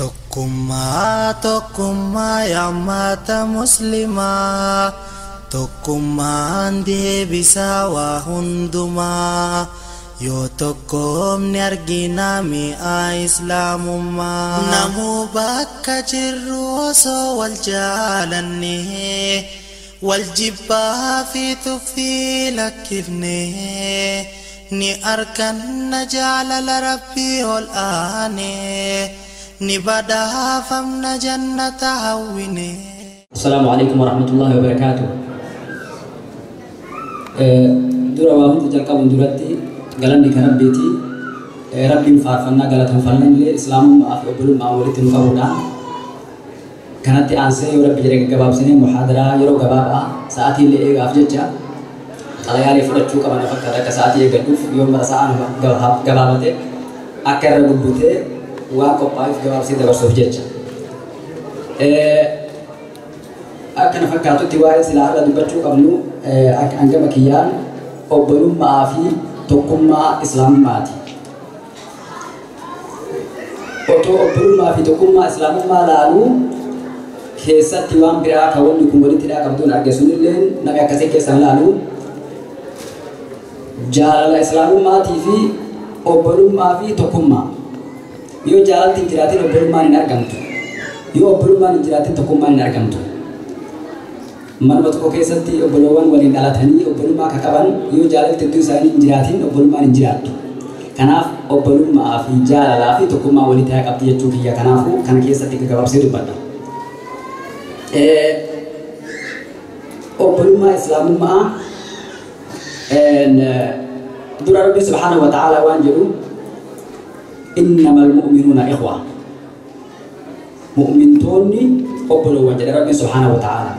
Tokkummaa tokkummaa yaa muslimaa tokkummaan deebisaa waa hundumaa yoo tokkoomni argina mi'aa islaamummaa. Namuu bakka jirru osoo wal jaalanne wal jibbaa fi tuffii lakkifne ni arganna jaalala rabbii ol aane ni badhaafamna jannata hawwine. السلام عليكم ورحمة الله وبركاته. Dura waa hunda jalqabuun duratti galanni kan rabbiiti. Rabbiin faarfannaa galateeffannaa illee islaamummaa fi obbolummaa walitti nu qabuudhaan kanatti aansee yoo rabbi jedhe gaggabaabsinee muhaadaraa yeroo gabaabaa sa'aatii illee eegaaf jecha xalayaalee fudhachuu qaban fakkaata akka sa'aatii eeggadhuuf yoo mara sa'aan gabaabate akka irra gubbutee waan qophaa'eef gabaabsee dabarsuuf jecha. Akkana fakkaatutti waa'ee silaa irra dubbachuu qabnu hangama kiyyaan obbolummaa fi tokkummaa islaamummaati. Otoo obbolummaa fi tokkummaa islaamummaa laaluu keessatti waan biraa kan wanni kun walitti hidhaa qabduun arge sunillee namni akkasii keessan laalu jaalala islaamummaatii fi obbolummaa fi tokkummaa. Yoo jaalalti hin jiraatin obbolummaan hin argamtu. Yoo obbolummaan hin jiraatin tokkummaan hin argamtu. Manuma tokko keessatti obboloowwan waliin dhalatanii obbolummaa akka qaban yoo jaalalti hedduu isaanii hin jiraatin obbolummaan hin jiraattu. Kanaaf obbolummaa fi jaalalaa fi tokkummaa walitti haa qabdi jechuu kiyya. Kanaafuu kana keessatti gabaabsee dubbadha. Obbolummaa islaamummaa dura Rabbi subhaanahu wa ta'ala waan jedhu innamal mu'minuuna ikhwa. Mu'mintoonni obboloowwan jedhe Rabbi subhaanahu wa ta'ala.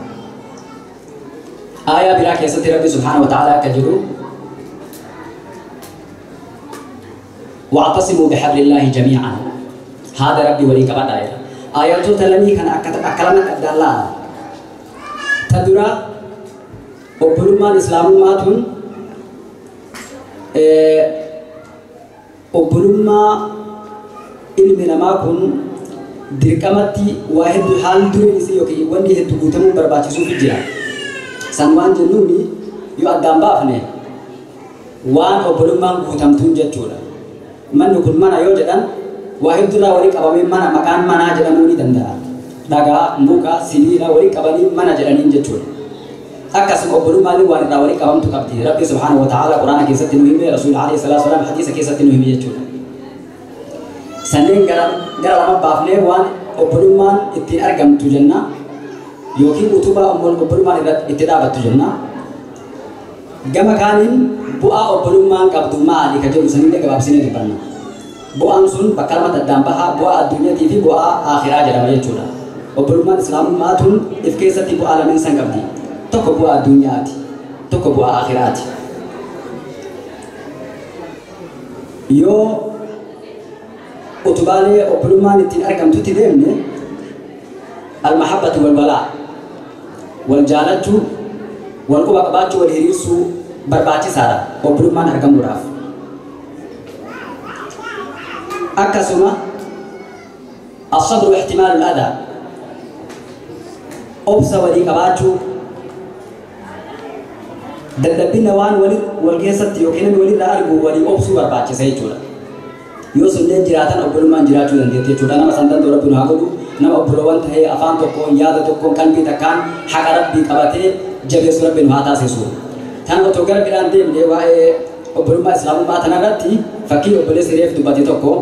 آية بلا كيست ربي سبحانه وتعالى كجلو واعتصموا بحبل الله جميعا هذا ربي ولي كبدا آية آيات تلمي كان أكلمت الدلال تدرى وبلما الإسلام ماتون وبلما علم ما كن dirqamatti waa hedduu haal dureen isii yookiin wanni hedduu guutamuu barbaachisuuf jira. San waan jennuuni yoo addaan baafne waan obbolummaan guutamtuun jechuudha. Manni kun mana yoo jedhan waa hedduurraa walii qabamee mana maqaan manaa jedhamuu ni danda'a. Dhagaa, muka, sibiila walii qabanii mana jedhaniin jechuudha. Akkasuma obbolummaan waan irraa walii qabamtu qabdi. Rabbi subhaanahu wa ta'ala quraana keessatti nu hime, Rasuul alayhi salaatu wasalaam hadiisa keessatti nu hime jechuudha. Sanneen gara lama baafnee waan obbolummaan ittiin argamtu jenna. Yookiin utubaa obbolummaan itti dhaabattu jenna. Gama kaaniin bu'aa obbolummaan qabdu maali ka jedhu sanillee gabaabsinee dubbanna. Bu'aan sun bakka lamatti addaan bahaa bu'aa addunyaatii fi bu'aa akhiraa jedhama jechuudha. Obbolummaan islaamummaa tun if keessatti bu'aa lameen san qabdi. Tokko bu'aa addunyaati, tokko bu'aa akhiraati. Yoo utubaalee obbolummaan ittiin argamtutti deemne almahabbatu walbalaa wal jaalachuu wal quba qabaachuu wal hiriirsuu barbaachisaadha obbolummaan argamuudhaaf. Akkasuma asabru ihtimaalu al-adaa obsa walii qabaachuu dadhabbina waan wal keessatti yookiin namni walirraa argu walii obsuu barbaachisa jechuudha. Yoo sunneen jiraatan obbolummaan jiraachuu dandeetti jechuudha. Nama san danda'u Rabbi nu haa godhu. Nama obboloowwan ta'ee afaan tokkoon yaada tokkoon qalbii takkaan haqa Rabbii qabatee jabeessu Rabbi nu haa taasisu. Tan otoo gara biraan deemnee waa'ee obbolummaa islaamummaa tanarratti fakkii obboleessi reef dubbate tokko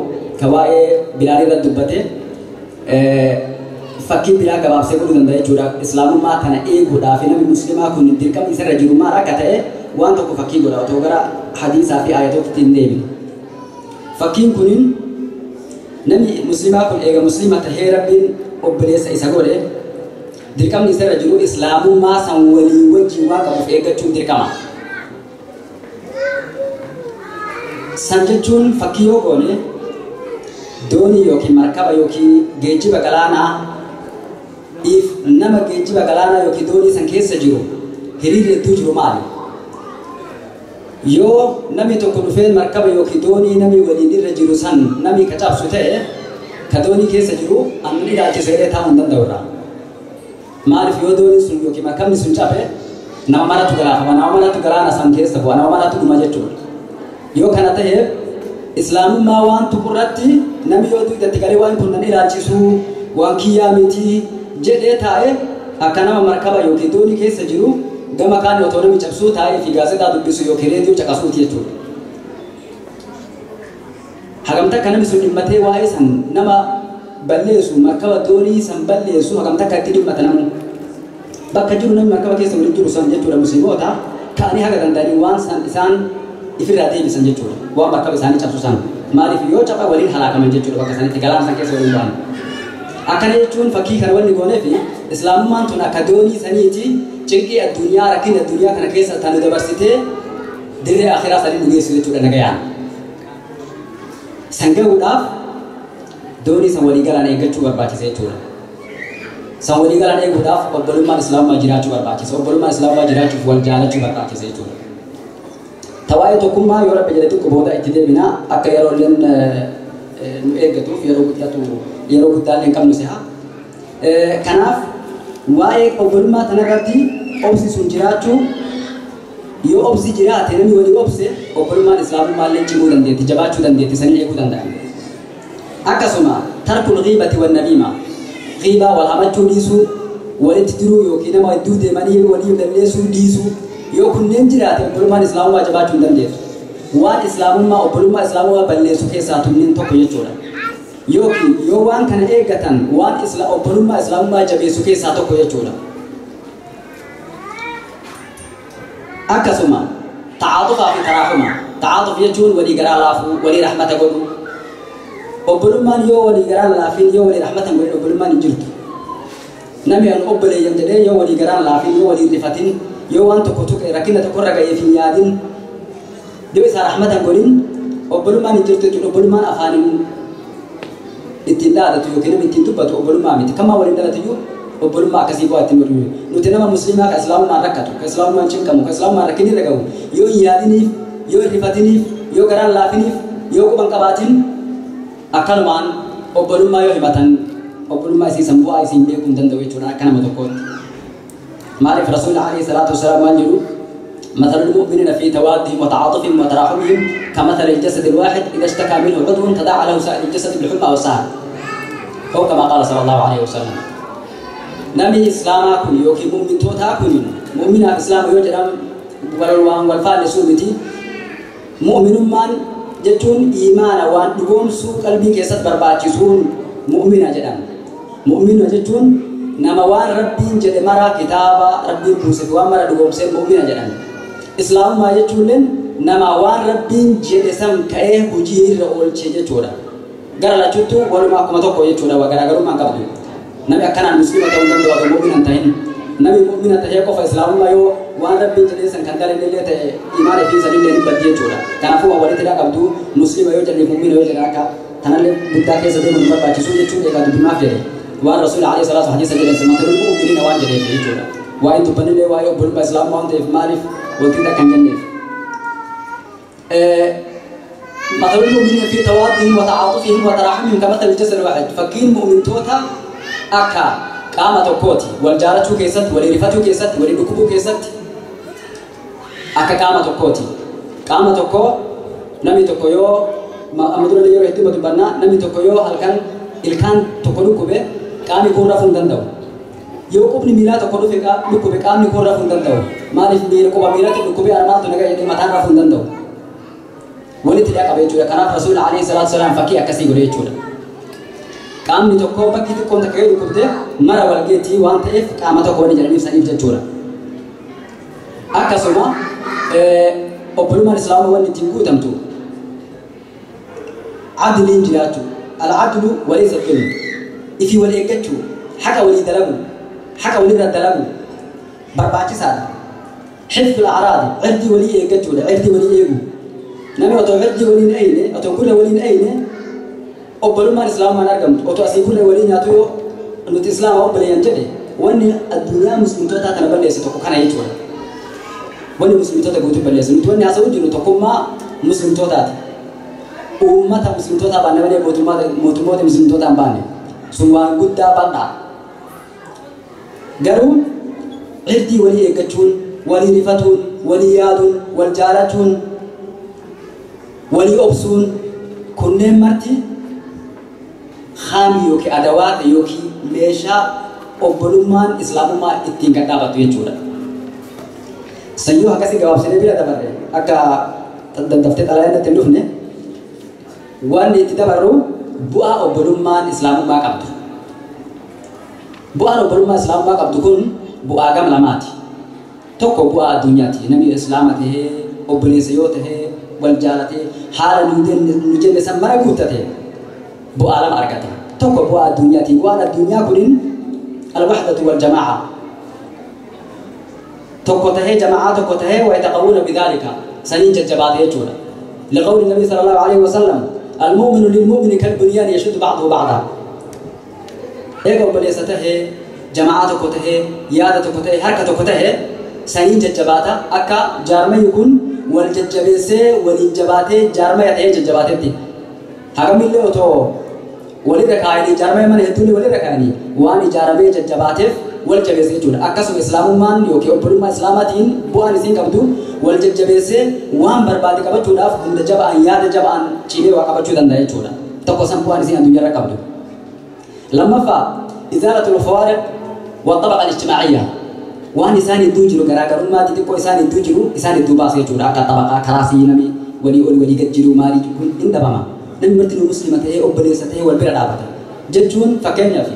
ka waa'ee Bilaal irratti dubbate fakkii biraa gabaabsee godhuu danda'a jechuudha. Islaamummaa tana eeguudhaaf namni musliimaa kun dirqamni isarra jiru maal akka ta'e waan tokko fakkii godha otoo gara hadiisaa fi ayatootti hin deebine. Fakkiin kunin namni musliimaa kun eega musliima tahee Rabbiin obboleessa isa godhe dirqamni isarra jiru islaamummaa san walii wajjin waan qabuuf eeggachuun dirqama. San jechuun fakkii yoo goone doonii yookiin markaba yookiin geejjiba galaanaa if nama geejjiba galaanaa yookiin doonii san keessa jiru hiriirri hedduu jiru maali? Yoo namni tokko dhufee markaba yookiin doonii namni waliin irra jiru san namni ka cabsu ta'e Ka doonii keessa jiru annan ilaalchisa jedhee taa'uu hin danda'u irraa. Maaliif yoo dooniin sun yookiin markabni sun cabe nama maratu galaafama, nama maratu galaana san keessa bu'a, nama maratu dhuma jechuudha. Yoo kana ta'eef islaamummaa waan tuqurratti namni yoo duudatti galee waan kun nan ilaalchisuu waan kiyyaa miti jedhee taa'e akka nama markaba yookiin doonii keessa jiru gama kaan otoo namni cabsuu taa'ee fi gaazexaa dubbisu yookiin reediyoo caqasuuti jechuudha. Hagamta akka namni sun dhimmatee waa'ee san nama balleessu markaba doonii san balleessu hagamta akka itti dhimmata namu. Bakka jiru namni markaba keessa waliin jiru san jechuudha musliimoota ka'anii haga danda'anii waan san isaan ifirraa deebisan jechuudha. Waan markaba isaanii cabsu san maaliif yoo caba waliin halaakaman jechuudha bakka sanitti galaana san keessa waliin ba'an. Akkana jechuun fakkii kana wanni goonee fi islaamummaan tun akka doonii saniiti cinqii addunyaa rakkina addunyaa kana keessa tanu dabarsitee dirree akhiraa sanii nu geessu jechuudha nagayaan. San gahuudhaaf doonii san walii galaan eeggachuu barbaachisa jechuudha. San walii galaan eeguudhaaf obbolummaan islaamummaa jiraachuu barbaachisa. Obbolummaan islaamummaa jiraachuuf wal jaalachuu barbaachisa jechuudha. Tawaa'ee tokkummaa yoo rabbi jedhe xiqqoo booda itti deebina akka yeroo illeen nu eeggatuuf yeroo guddatu yeroo guddaa illee hin qabnu si'a. Kanaaf waa'ee obbolummaa tanarratti obsi sun jiraachuu yoo obsi jiraate namni walii obse obbolummaan islaamummaa illee cimuu dandeetti jabaachuu dandeetti sanii eeguu danda'an. Akkasuma tarkul ghiibati wan namiima ghiibaa wal hamachuu dhiisuu walitti diruu yookiin nama hedduu deemanii walii balleessuu dhiisuu yoo kunneen jiraate obbolummaan islaamummaa jabaachuu hin dandeessu. Waan islaamummaa obbolummaa islaamummaa balleessu keessaa tunneen tokko jechuudha. Yookiin yoo waan kana eeggatan waan obbolummaa islaamummaa jabeessu keessaa tokko jechuudha. Akkasuma ta'aatufaa fi taraahuma. Ta'aatuf jechuun walii garaa laafuu, walii rahmata godhuu. Obbolummaan yoo walii garaa laafin yoo walii rahmata godhin obbolummaan hin jirtu. Namni an obboleeyyan jedhee yoo walii garaa laafin yoo walii rifatin yoo waan tokko tuqe rakkina tokkorra ga'eef hin yaadin yoo isaa rahmata godhin obbolummaan hin jirtu jechuudha. Obbolummaan afaaniin ittiin dhaadatu yookiin namni ittiin dubbatu obbolummaa miti. Kamaa waliin dhalatuyyuu obbolummaa akkasii bu'aa ittiin godhu. Nuti nama musliimaa ka islaamummaan rakkatu, ka islaamummaan cinqamu, ka islaamummaan rakkinni irra gahu yoo hin yaadiniif, yoo hin rifatiniif, yoo garaan laafiniif, yoo quban qabaatin akkanumaan obbolummaa yoo himatan obbolummaa isiisan bu'aa isiin beekuu hin danda'u jechuudha akka nama tokkootti. Maaliif Rasuulli alayhi salaatu wasalaam maal jedhu? مثل المؤمنين في توادهم وتعاطفهم وتراحمهم كمثل الجسد الواحد إذا اشتكى منه عضو تداعى له سائر الجسد بالحمى والسهر. هو كما قال صلى الله عليه وسلم. نمي إسلاما كن يوكي مؤمن توتا كن مؤمن إسلام يوجد والوان والفال سومتي مؤمن من جتون إيمانا وان دقوم سو قلبي كيست برباتشون مؤمن جدام مؤمن جتون نما وان ربين جد مرا كتابا ربين بوسف وان مرا دقوم سي مؤمن جدام إسلام ما جتون نما وان ربين جد سم كأيه هجير أول شيء جتورا gara lachuutu walumaa akkuma tokko jechuudha garaagarummaa hin qabdu. Namni akkanaan musliima ta'uu hin danda'u mu'mina hin ta'in. Namni mu'mina ta'ee qofa islaamummaa yoo waan rabbiin jedhee san kan dalan illee ta'e imaana fi sanillee ni baddi jechuudha. Kanaafuu waan walitti hidhaa qabdu musliima yoo jedhaniif mu'mina yoo jedhan akka tanallee guddaa keessa deemuun nu barbaachisu jechuudha egaa dubbimaaf jedhe. Waan rasuula alayhi salaatu hadiisa jedhan matalul mu'miniina waan jedheef jechuudha. Waa'een dubbanillee waa'ee obbolummaa islaamaa waan ta'eef maaliif walitti hidhaa kan jenneef. مثل المؤمنين في توادهم وتعاطفهم وتراحمهم كمثل الجسد الواحد. فكين مؤمن توتا أكا قامة كوتي والجارة كيست ولرفته كيست ولدكبو كيست أكا قامة كوتي قامة كو نمي تكويو ما أمدرنا يرو هتيمة تبنا نمي تكويو هالكان الكان تكونو كوبي قامي كون رفون دندو يو كوبني ميلا تكونو في لكوبي قامي كون رفون دندو مالف ميل كوبا ميلا تكوبي أرمال تنجا يدي متان رفون دندو walitti hidhaa qaba jechuudha. Kanaaf Rasuulli alayhi salaatu wasalaam fakkii akkasii godhe jechuudha. Qaamni tokko bakki xiqqoon takka yoo dhukkubde mara walgeettii waan ta'eef qaama tokko waliin jedhaniif saniif jechuudha. Akkasuma obbolummaan islaamaa wanni ittiin guutamtu adliin jiraachuu. Al-adlu walaysa dhulm. Ifii wal eeggachuu, haqa walii dalagu, haqa walirra dalagu barbaachisaadha. Xifdul acraadi, cirdii walii eeggachuudha, cirdii walii eegu. Namni otoo cirdii waliin eeyne, otoo gurra waliin eeyne obbolummaan islaamaan argamtu. Otoo asii gurra walii nyaatu yoo nuti islaama obboleeyyan jedhe wanni addunyaa muslimtootaa kana balleesse tokko kana jechuudha. Wanni muslimtoota guutuu balleesse nuti wanni haasa'u jiru tokkummaa muslimtootaati. Uummata muslimtootaa baanne malee mootummoota muslimtootaa hin baanne. Sun waan guddaa bal'aa. Garuu irdii walii eeggachuun, walii rifatuun, walii yaaduun, wal jaalachuun, walii obsuun kunneen marti haami yookiin adawaata yookiin meeshaa obbolummaan islaamummaa ittiin kan dhaabattu jechuudha. Sanyoo akkasii gabaabsinee bira dabarre akka daddaftee xalayaan itti hin dhufne wanni itti dabarru bu'aa obbolummaan islaamummaa qabdu. Bu'aan obbolummaa islaamummaa qabdu kun bu'aa gama lamaati. Tokko bu'aa addunyaati. Namni islaama tahee obboleessa yoo tahee wal jaalatee haala nu jenne san mara guuttate bu'aa lama argata. Tokko bu'aa addunyaati. Bu'aan addunyaa kunin alwahdatu wal jamaa'a. Tokko tahee jama'aa tokko tahee wa yataqawwuna bidhalika saniin jajjabaate jechuudha. Liqawli nabii sallallahu alaihi wasallam المؤمن للمؤمن كالبنيان يشد بعضه بعضا. Eega obboleessa tahee jama'aa tokko tahee yaada tokko tahee harka tokko tahee saniin jajjabaata akka jaarmayi kun wal jajjabeessee waliin jabaatee jaarmaya ta'ee jajjabaatetti. Hagamillee otoo walirra kaayanii jaarmaya mana hedduullee walirra kaayanii waan ijaaramee jajjabaateef wal jabeessee jechuudha. Akkasuma islaamummaan yookiin obbolummaa islaamaatiin bu'aan isiin qabdu wal jajjabeessee waan barbaade qabachuudhaaf hunda jaba'an yaada jaba'an cimee waa qabachuu danda'a jechuudha. Tokko san bu'aan isiin addunyaarra qabdu. Lammaffaa izaalatul fawaariq wa tabaqa al-ijtimaa'iyya. Waan isaan hedduu jiru garaagarummaa xixiqqoo isaan hedduu jiru isaan hedduu baasa jechuudha. Akka tabaqaa karaa siiname walii ol walii gad jiru maalii kun hin dhabama. Namni martinuu muslima ta'ee obboleessa ta'ee wal bira dhaabata. Jechuun fakkeenyaaf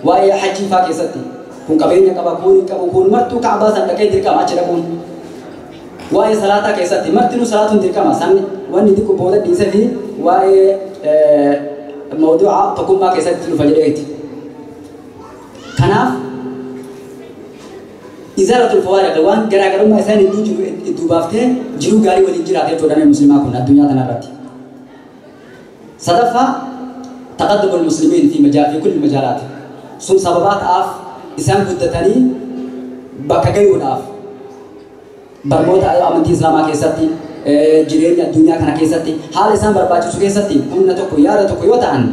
waa'ee hajjii faa keessatti kun qabeenya qaba kun hin qabu kun martuu ka'abaa san dhaqee dirqama achi dhaquun. Waa'ee salaataa keessatti martinuu salaatuun dirqama san wanni xiqqoo booda dhiisee fi waa'ee mawduuca tokkummaa keessatti dhufa jedheeti. Kanaaf izaalatul fawaariq waan garaagarummaa isaan hedduu jiru hedduu baaftee jiruu gaarii waliin jiraate jechuudha namni muslimaa kun addunyaa kanarratti. Sadaffaa taqaddumul muslimiin fi kulli majaalaati. Sun sababaa ta'aaf isaan guddatanii bakka gayuudhaaf barnoota amantii islaamaa keessatti jireenya addunyaa kana keessatti haala isaan barbaachisu keessatti humna tokko yaada tokko yoo ta'an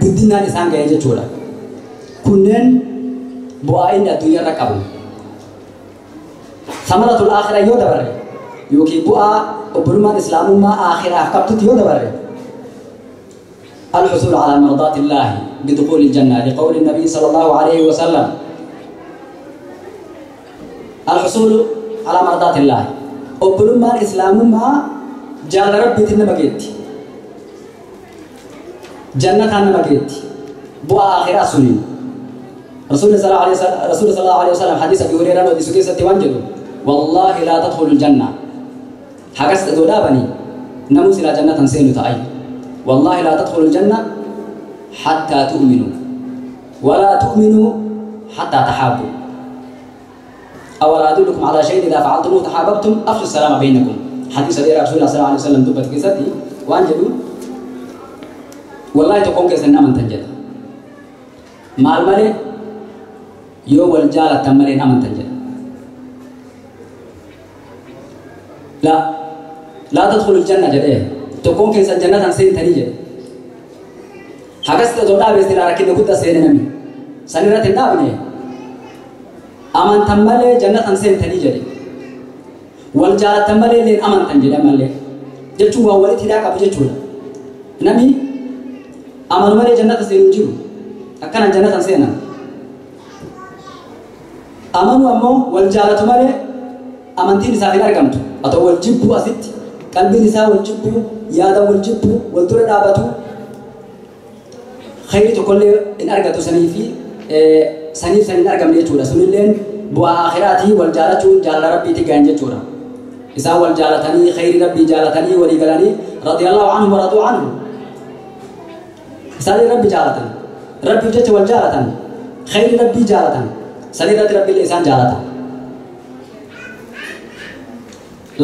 guddinaan isaan ga'ee jechuudha. Kunneen bu'aa inni addunyaarra qabu. Samaratul aakhira yoo dabarre yookiin bu'aa obbolummaan islaamummaa aakhiraaf qabdutti yoo dabarre الحصول على مرضات الله بدخول الجنة لقول النبي صلى الله عليه وسلم الحصول على مرضات الله obbolummaan islaamummaa jaalala rabbiitiin nama geetti jannataan nama geetti bu'aa aakhiraa suniin رسول صلى الله عليه وسلم حديث أبي هريرة ودي سكيسة وانجلو والله لا تدخل الجنة حكست دولابني نموس إلى جنة سين تأي والله لا تدخل الجنة حتى تؤمنوا ولا تؤمنوا حتى تحابوا أولا أدلكم على شيء إذا فعلتموه تحاببتم أفشوا السلام بينكم حديث أبي رسول الله صلى الله عليه وسلم دبت كيستي وانجلو والله تقوم كيسنا من تنجد مع الملك yoo wal jaalatan malee amantan jedha. La laa tadkhulul janna jedhee tokkoon keessan jannatan seentanii jedhe. Hagas otoo dhaabee silaa rakkina guddaa seene namni san irratti hin dhaabne amantan malee jannatan seentanii jedhe. Wal jaalatan malee illee amantan jedhe malee jechuun waan walitti hidhaa qabu jechuudha. Namni amanu malee jannata seenu hin jiru akkanaan jannatan seenan. Amanu ammoo wal jaalatu malee amantiin isaaf hin argamtu. Haa ta'u wal jibbuu asitti qalbiin isaa wal jibbuu yaada wal jibbuu wal dura dhaabatu khayri tokkollee hin argatu sanii fi saniif san hin argamne jechuudha. Sunilleen bu'aa aakhiraatii wal jaalachuun jaalala rabbiitti gahan jechuudha. Isaan wal jaalatanii khayri rabbii jaalatanii walii galanii radiyallahu anhu wa raduu anhu. Isaan rabbi jaalatan rabbiif jecha wal jaalatan khayri rabbii jaalatan. Sanii irratti rabbiillee isaan jaalata.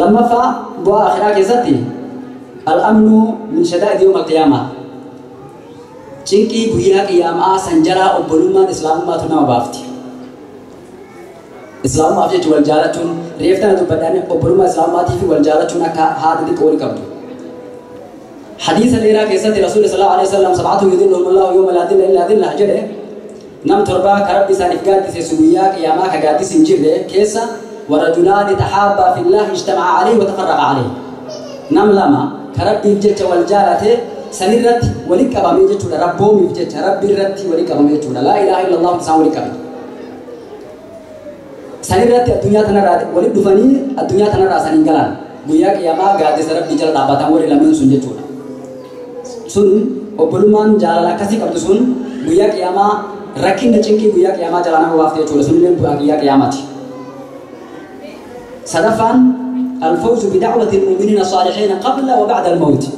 Lammaffaa bu'aa akhiraa keessatti al-amnu min shadaa'id yawm al-qiyaamaa. Cinqii guyyaa qiyaamaa san jalaa obbolummaan islaamummaatu nama baafti. Islaamummaaf jecha wal jaalachuun reeftana dubbadhaan obbolummaa islaamummaatii fi wal jaalachuun akka haadha xiqqoo wal qabdu. حديث الإيرا كيست رسول صلى الله عليه وسلم سبعة يذلهم الله يوم لا ذل إلا ذله جده نم تربا كربي سانف قادس سوياك يا ما كقادس جره كيسا ورجلان تحابا في الله اجتمع عليه وتفرق عليه نم لما كربي جت والجارة سنرت ولك أبامي جت ربهم جت ربي رت ولك أبامي جت لا إله إلا الله تساوي لك سنرت الدنيا تنرى ولك دفني الدنيا تنرى سننجلان وياك يا ما قادس ربي جل دابتان ولي لمن سنجتونا sun obbolummaan jaalala akkasii qabdu sun guyyaa qiyaamaa rakkinna cinqii guyyaa qiyaamaa jalaa nama baafte jechuudha. Sunillee bu'aa guyyaa qiyaamaati. Sadaffaan alfawzu bidacwati almu'miniina saalixiina qabla wa bacda almawti.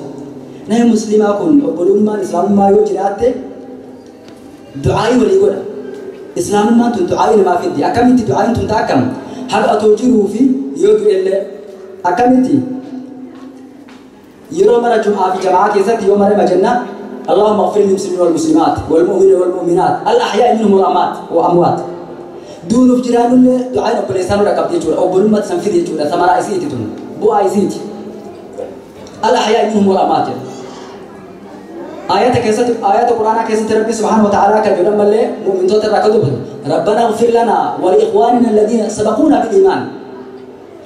Nama muslimaa kun obbolummaan islaamummaa yoo jiraatte du'aa'ii walii godha. Islaamummaan tun du'aa'ii namaa fiddi. Akkamitti du'aa'iin tun ta'a akkam? Haqa otoo jiruu fi yoo du'ellee akkamitti? يرو مرة جمعة في جماعة كيست يوم مرة جنة اللهم اغفر للمسلمين والمسلمات والمؤمنين والمؤمنات الأحياء منهم والأموات وأموات دون فجران دعاء رب الإنسان ركب يجور أو بلومة سنفيد يجور ثمرة إسيتي تون بو إسيتي الأحياء منهم والأموات آيات كيست آيات القرآن كيست ربي سبحانه وتعالى كجرم اللي مؤمن توت ركضوا ربنا اغفر لنا ولإخواننا الذين سبقونا بالإيمان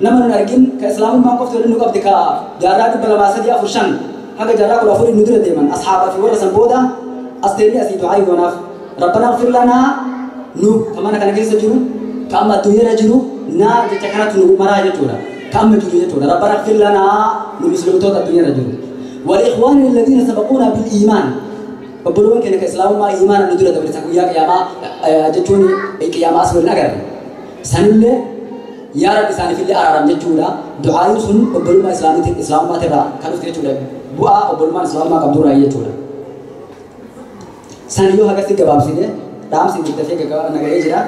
نمن نرجين كإسلام ما قفت لأنه قبض كجارات بلا ما سدي أفرشان هذا جارات ولا فور ندرة دائما أصحاب في ورثة بودا أستني أسيد عاي وناف ربنا اغفر لنا نو كمان كان كيس جرو كأما الدنيا رجلو نا جتكرت نو مراجع تولا كأما الدنيا تولا ربنا اغفر لنا نو مسلم توتا الدنيا رجلو والإخوان الذين سبقونا بالإيمان وبلون كان كإسلام ما إيمان ندرة دائما تقول يا ما جتوني يا ما أسمع النجار سنله يا رب إساني في اللي أرام جتولا دعاء سن وبلوما إسلامي إسلام ما ترى كانوا في جتولا بوا وبلوما إسلام ما قبضوا رأي جتولا سنيو هذا سيد جواب سيده دام سيد دفع كذا نجاي جرا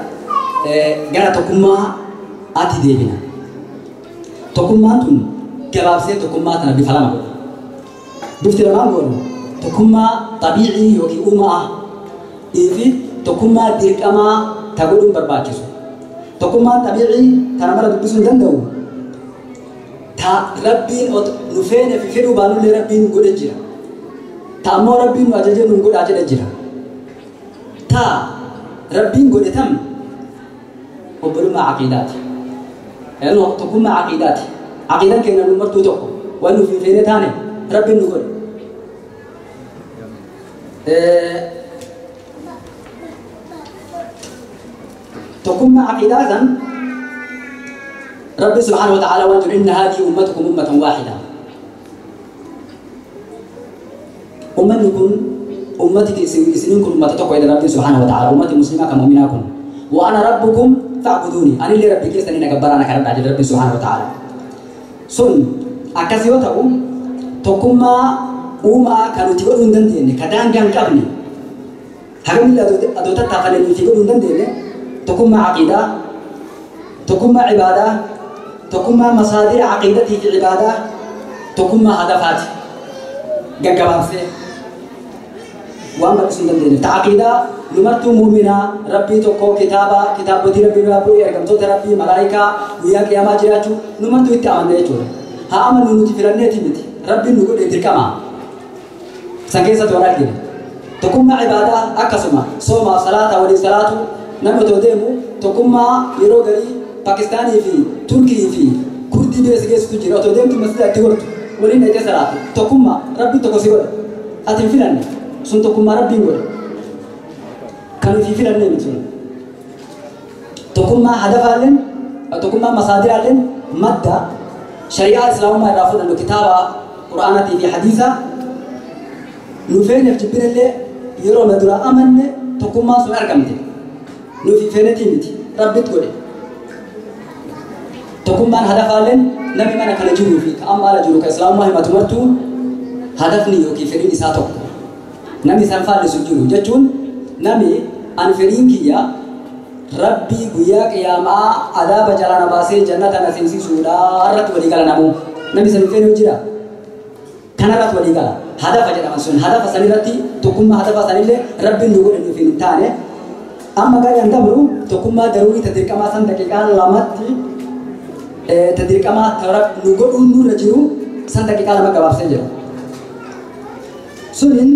جرا تكما أتي ديبنا تكما تون جواب سيد تكما تنا بفلا ما بفتر ما قول تكما طبيعي يوكي أمة إذا تكما ديك أما تقولون برباكسو tokkummaan xabiicii tana mara dubbisuu hin danda'u. Ta rabbiin nu feene fi fedhuu baanullee rabbiin godhe jira. Ta ammoo rabbiin nu ajajee nu godhaa jedhe jira. Ta rabbiin godhe tam obbolummaa aqiidaati. Tokkummaa aqiidaati. Aqiidaan keenya nu martuu tokko waan nuuf hin feene taane rabbiin nu godhe. تكون عقيدة ربي سبحانه وتعالى وانتم إن هذه أمتكم أمة واحدة أمة يكون أمتك سنينكم أمة تقوى إلى ربي سبحانه وتعالى أمتي مسلمة كمؤمناكم وأنا ربكم فاعبدوني أنا اللي ربي كيس أنا كبر أنا كرب عند ربي سبحانه وتعالى سن أكاسي وتقوم تكون أمة كانوا تقولون دندني كدان كان قبني هذا من أدوات التقاليد تقولون دندني تكون مع عقيدة تكون مع عبادة تكون مع مصادر عقيدتي في عبادة تكون مع هدفاتي قبابسي وأما بسم الله تعقيدة نمرت مؤمنة ربي تكو كتابة كتاب بدي ربي ربي أرقمتو ربي ملائكة وياك يا ماجراتو نمرت يتعامل نيتو ها أمن نموت في رنيتي متي ربي نقول إدركما سنكيسة وراكين تكون مع عبادة أكسما صوم صلاة ولي صلاة nama otoo deemu tokkummaa yeroo garii Pakistaanii fi Turkii fi Kurdii bira si geessitu jira otoo deemtu masjida itti gortu waliin dhaqee salaatu tokkummaa rabbiin tokko si godha ati hin filanne sun tokkummaa rabbiin godha kan ofii filanne miti sun tokkummaa hadafaalleen tokkummaa masaadiraalleen madda shari'aa islaamummaa irraa fudhannu kitaaba qur'aanaatii fi hadiisa nu feeneef jibbinellee yeroo na dura amanne tokkummaan sun argamte. Nufi feenetii miti rabbitti godhe tokkummaan hadafaalleen namni mana kana jiruu fi amma ala jiru ka islaamummaa himatu martuu hadafni yookiin fedhiin isaa tokko namni isaan faallisu jiru jechuun namni an fedhiin kiyya rabbii guyyaa qiyaamaa adaaba jalaa na baasee jannata na seensisuudha irratti walii gala namuu namni san fedhii jira kanarratti walii gala hadafa jedhaman sun hadafa sanirratti tokkummaa hadafa sanillee rabbiin nu godhe nuuf hin taane أما قال يندمرو تقوم ما ضروري تدرك ما سن دقيقة لمتي تدرك ما ترى نقول نور رجلو سن دقيقة لما جواب سنجر Suniin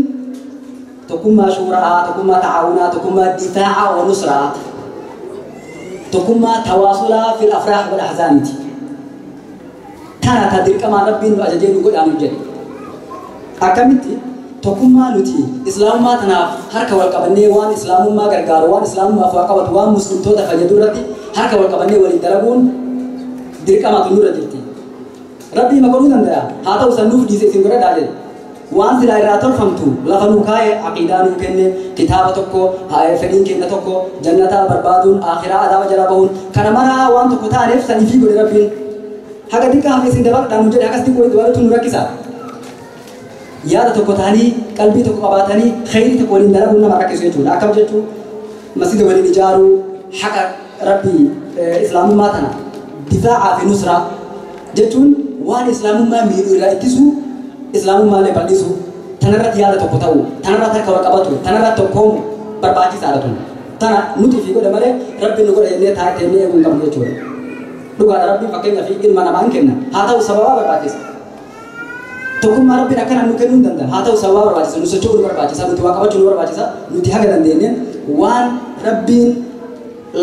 tokkummaa shuuraa, tokkummaa tacaawunaa, tokkummaa difaaca wa nusraa, tokkummaa tawaasulaa fil afraah wal ahzaaniti. Tana ta dirqamaa Rabbiin nu ajajee nu godhaa nu jedhe. Akkamitti tokkummaa nuti islaamummaa tanaaf harka wal qabannee, waan islaamummaa gargaaru, waan islaamummaaf waa qabatu, waan muslimtoota fayyadu irratti harka wal qabannee waliin dalaguun dirqamaatu nurra jirti. Rabbii ma godhuu danda'a? Haa ta'u, san nuuf dhiise, isin godhadhaa jedhe. Waan silaa irraa tolfamtu lafa nuu kaa'e, aqiidaa nuu kenne, kitaaba tokko, fedhiin kenna tokko, jannata barbaaduun, akhiraa adaaba jalaa bahuun, kana maraa waan tokko taaneef saniifii godhe Rabbiin. Haga xiqqaa hafe isin dabaladhaa nu jedhe, akkas xiqqoo dabalatu nu rakkisa. Yaada tokko ta'anii, qalbii tokko qabaatanii, kheyrii tokko waliin dalaguun nama rakkisu jechuudha. Akkam jechuun, masjida waliin ijaaruu, haqa Rabbii islaamummaa tana difaacaa fi nusraa jechuun waan islaamummaa miidhuu irraa ittisuu, islaamummaallee bal'isuu, tanarratti yaada tokko ta'u, tanarratti harka wal qabatu, tanarratti tokkoomu barbaachisaadha tun. Tana nuti fi godhe malee Rabbiin nu godhe jennee taa'ee eeguu hin qabnu jechuudha. Dhugaadha, Rabbiin fakkeenyaaf ilma namaa hin kenna. Haa ta'u, sababaa barbaachisa. Tokkummaa Rabbiin akkana nu kennuu hin danda'a. Haa ta'u, sababaa barbaachisa. Nu socho'uu nu barbaachisa. Nuti waa qabachuu nu barbaachisa. Nuti haga dandeenye waan Rabbiin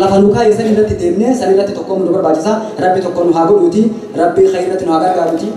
lafa nu kaa'e san irratti deemnee san irratti tokkoomuu nu barbaachisa. Rabbi tokko nu haa godhuuti. Rabbi khayirratti nu haa gargaaruuti.